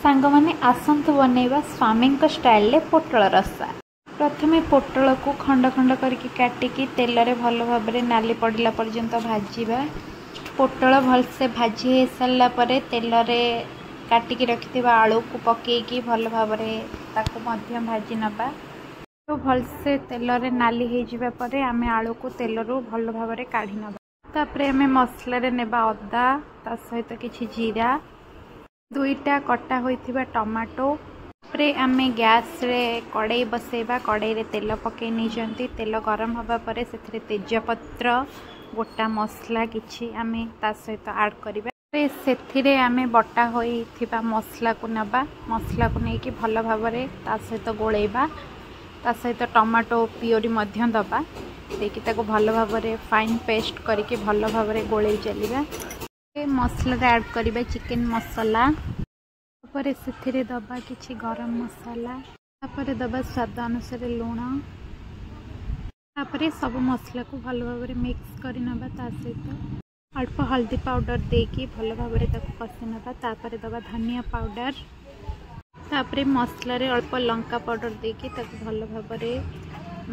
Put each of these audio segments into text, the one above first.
ସାଙ୍ଗମାନେ, ଆସନ୍ତୁ ବନେଇବା ସ୍ୱାମୀଙ୍କ ଷ୍ଟାଇଲରେ ପୋଟଳ ରସା। ପ୍ରଥମେ ପୋଟଳକୁ ଖଣ୍ଡ ଖଣ୍ଡ କରିକି କାଟିକି ତେଲରେ ଭଲ ଭାବରେ ନାଲି ପଡ଼ିଲା ପର୍ଯ୍ୟନ୍ତ ଭାଜିବା। ପୋଟଳ ଭଲସେ ଭାଜି ହେଇସାରିଲା ପରେ ତେଲରେ କାଟିକି ରଖିଥିବା ଆଳୁକୁ ପକେଇକି ଭଲ ଭାବରେ ତାକୁ ମଧ୍ୟ ଭାଜି ନେବା। ଭଲସେ ତେଲରେ ନାଲି ହେଇଯିବା ପରେ ଆମେ ଆଳୁକୁ ତେଲରୁ ଭଲ ଭାବରେ କାଢ଼ି ନେବା। ତାପରେ ଆମେ ମସଲାରେ ନେବା ଅଦା, ତା ସହିତ କିଛି ଜିରା, 2ଟା କଟା ହୋଇଥିବା ଟମାଟୋ। ତାପରେ ଆମେ ଗ୍ୟାସ୍ରେ କଡ଼େଇ ବସେଇବା। କଡ଼େଇରେ ତେଲ ପକେଇ ନେଇଛନ୍ତି। ତେଲ ଗରମ ହେବା ପରେ ସେଥିରେ ତେଜପତ୍ର, ଗୋଟା ମସଲା କିଛି ଆମେ ତା ସହିତ ଆଡ଼୍ କରିବା। ସେଥିରେ ଆମେ ବଟା ହୋଇଥିବା ମସଲାକୁ ନେବା। ମସଲାକୁ ନେଇକି ଭଲ ଭାବରେ ତା ସହିତ ଗୋଳେଇବା। ତା ସହିତ ଟମାଟୋ ପିଓରି ମଧ୍ୟ ଦେବା। ଦେଇକି ତାକୁ ଭଲ ଭାବରେ ଫାଇନ୍ ପେଷ୍ଟ କରିକି ଭଲ ଭାବରେ ଗୋଳେଇ ଚାଲିବା। ମସଲାରେ ଆଡ଼୍ କରିବା ଚିକେନ୍ ମସଲା। ତାପରେ ସେଥିରେ ଦେବା କିଛି ଗରମ ମସଲା। ତାପରେ ଦେବା ସ୍ୱାଦ ଅନୁସାରେ ଲୁଣ। ତାପରେ ସବୁ ମସଲାକୁ ଭଲ ଭାବରେ ମିକ୍ସ କରିନେବା। ତା ସହିତ ଅଳ୍ପ ହଳଦୀ ପାଉଡ଼ର ଦେଇକି ଭଲ ଭାବରେ ତାକୁ କଷି ନେବା। ତାପରେ ଦେବା ଧନିଆ ପାଉଡ଼ର। ତାପରେ ମସଲାରେ ଅଳ୍ପ ଲଙ୍କା ପାଉଡ଼ର ଦେଇକି ତାକୁ ଭଲ ଭାବରେ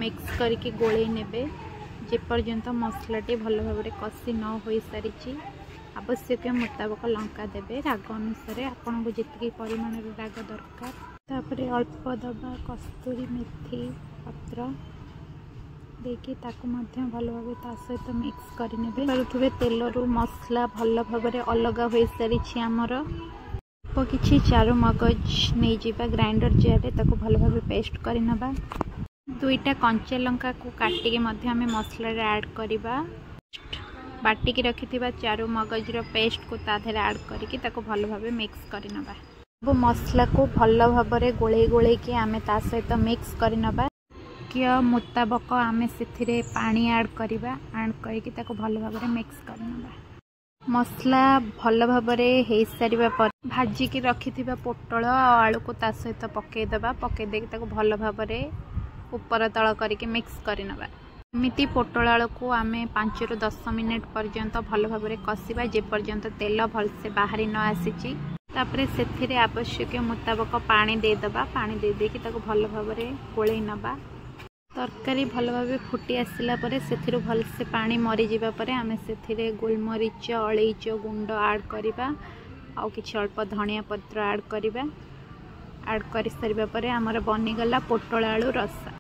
ମିକ୍ସ କରିକି ଗୋଳେଇ ନେବେ, ଯେପର୍ଯ୍ୟନ୍ତ ମସଲାଟି ଭଲ ଭାବରେ କଷି ନ ହୋଇସାରିଛି। ଆବଶ୍ୟକୀୟ ମୁତାବକ ଲଙ୍କା ଦେବେ, ରାଗ ଅନୁସାରେ ଆପଣଙ୍କୁ ଯେତିକି ପରିମାଣରେ ରାଗ ଦରକାର। ତାପରେ ଅଳ୍ପ ଦେବା କସ୍ତୁରୀ ମେଥି ପତ୍ର ଦେଇକି ତାକୁ ମଧ୍ୟ ଭଲ ଭାବେ ତା ସହିତ ମିକ୍ସ କରିନେବେ। ପାରୁଥିବେ, ତେଲରୁ ମସଲା ଭଲ ଭାବରେ ଅଲଗା ହୋଇସାରିଛି ଆମର। ଅଳ୍ପ କିଛି ଚାରୁ ମଗଜ ନେଇଯିବା ଗ୍ରାଇଣ୍ଡର ଜାରରେ, ତାକୁ ଭଲ ଭାବେ ପେଷ୍ଟ କରିନେବା। 2ଟା କଞ୍ଚା ଲଙ୍କାକୁ କାଟିକି ମଧ୍ୟ ଆମେ ମସଲାରେ ଆଡ଼୍ କରିବା। ବାଟିକି ରଖିଥିବା ଚାରୁ ମଗଜର ପେଷ୍ଟକୁ ତା ଦେହରେ ଆଡ଼୍ କରିକି ତାକୁ ଭଲ ଭାବେ ମିକ୍ସ କରିନେବା। ସବୁ ମସଲାକୁ ଭଲ ଭାବରେ ଗୋଳେଇ ଗୋଳେଇକି ଆମେ ତା ସହିତ ମିକ୍ସ କରିନେବା। ମୁତାବକ ଆମେ ସେଥିରେ ପାଣି ଆଡ଼୍ କରିବା। ଆଡ଼୍ କରିକି ତାକୁ ଭଲ ଭାବରେ ମିକ୍ସ କରିନେବା। ମସଲା ଭଲ ଭାବରେ ହେଇସାରିବା ପରେ ଭାଜିକି ରଖିଥିବା ପୋଟଳ ଆଉ ଆଳୁକୁ ତା ସହିତ ପକାଇଦେବା। ପକାଇ ଦେଇକି ତାକୁ ଭଲ ଭାବରେ ଉପର ତଳ କରିକି ମିକ୍ସ କରିନେବା। ଏମିତି ପୋଟଳ ଆଳୁକୁ ଆମେ 5ରୁ 10 ମିନିଟ୍ ପର୍ଯ୍ୟନ୍ତ ଭଲ ଭାବରେ କଷିବା, ଯେପର୍ଯ୍ୟନ୍ତ ତେଲ ଭଲସେ ବାହାରି ନ ଆସିଛି। ତାପରେ ସେଥିରେ ଆବଶ୍ୟକୀୟ ମୁତାବକ ପାଣି ଦେଇଦେବା। ପାଣି ଦେଇ ଦେଇକି ତାକୁ ଭଲ ଭାବରେ ଗୋଳେଇ ନେବା। ତରକାରୀ ଭଲ ଭାବେ ଫୁଟି ଆସିଲା ପରେ, ସେଥିରୁ ଭଲସେ ପାଣି ମରିଯିବା ପରେ ଆମେ ସେଥିରେ ଗୋଲମରିଚ, ଅଳେଇଚ ଗୁଣ୍ଡ ଆଡ଼୍ କରିବା ଆଉ କିଛି ଅଳ୍ପ ଧନିଆ ପତ୍ର ଆଡ଼୍ କରିବା। ଆଡ଼୍ କରିସାରିବା ପରେ ଆମର ବନିଗଲା ପୋଟଳ ଆଳୁ ରସା।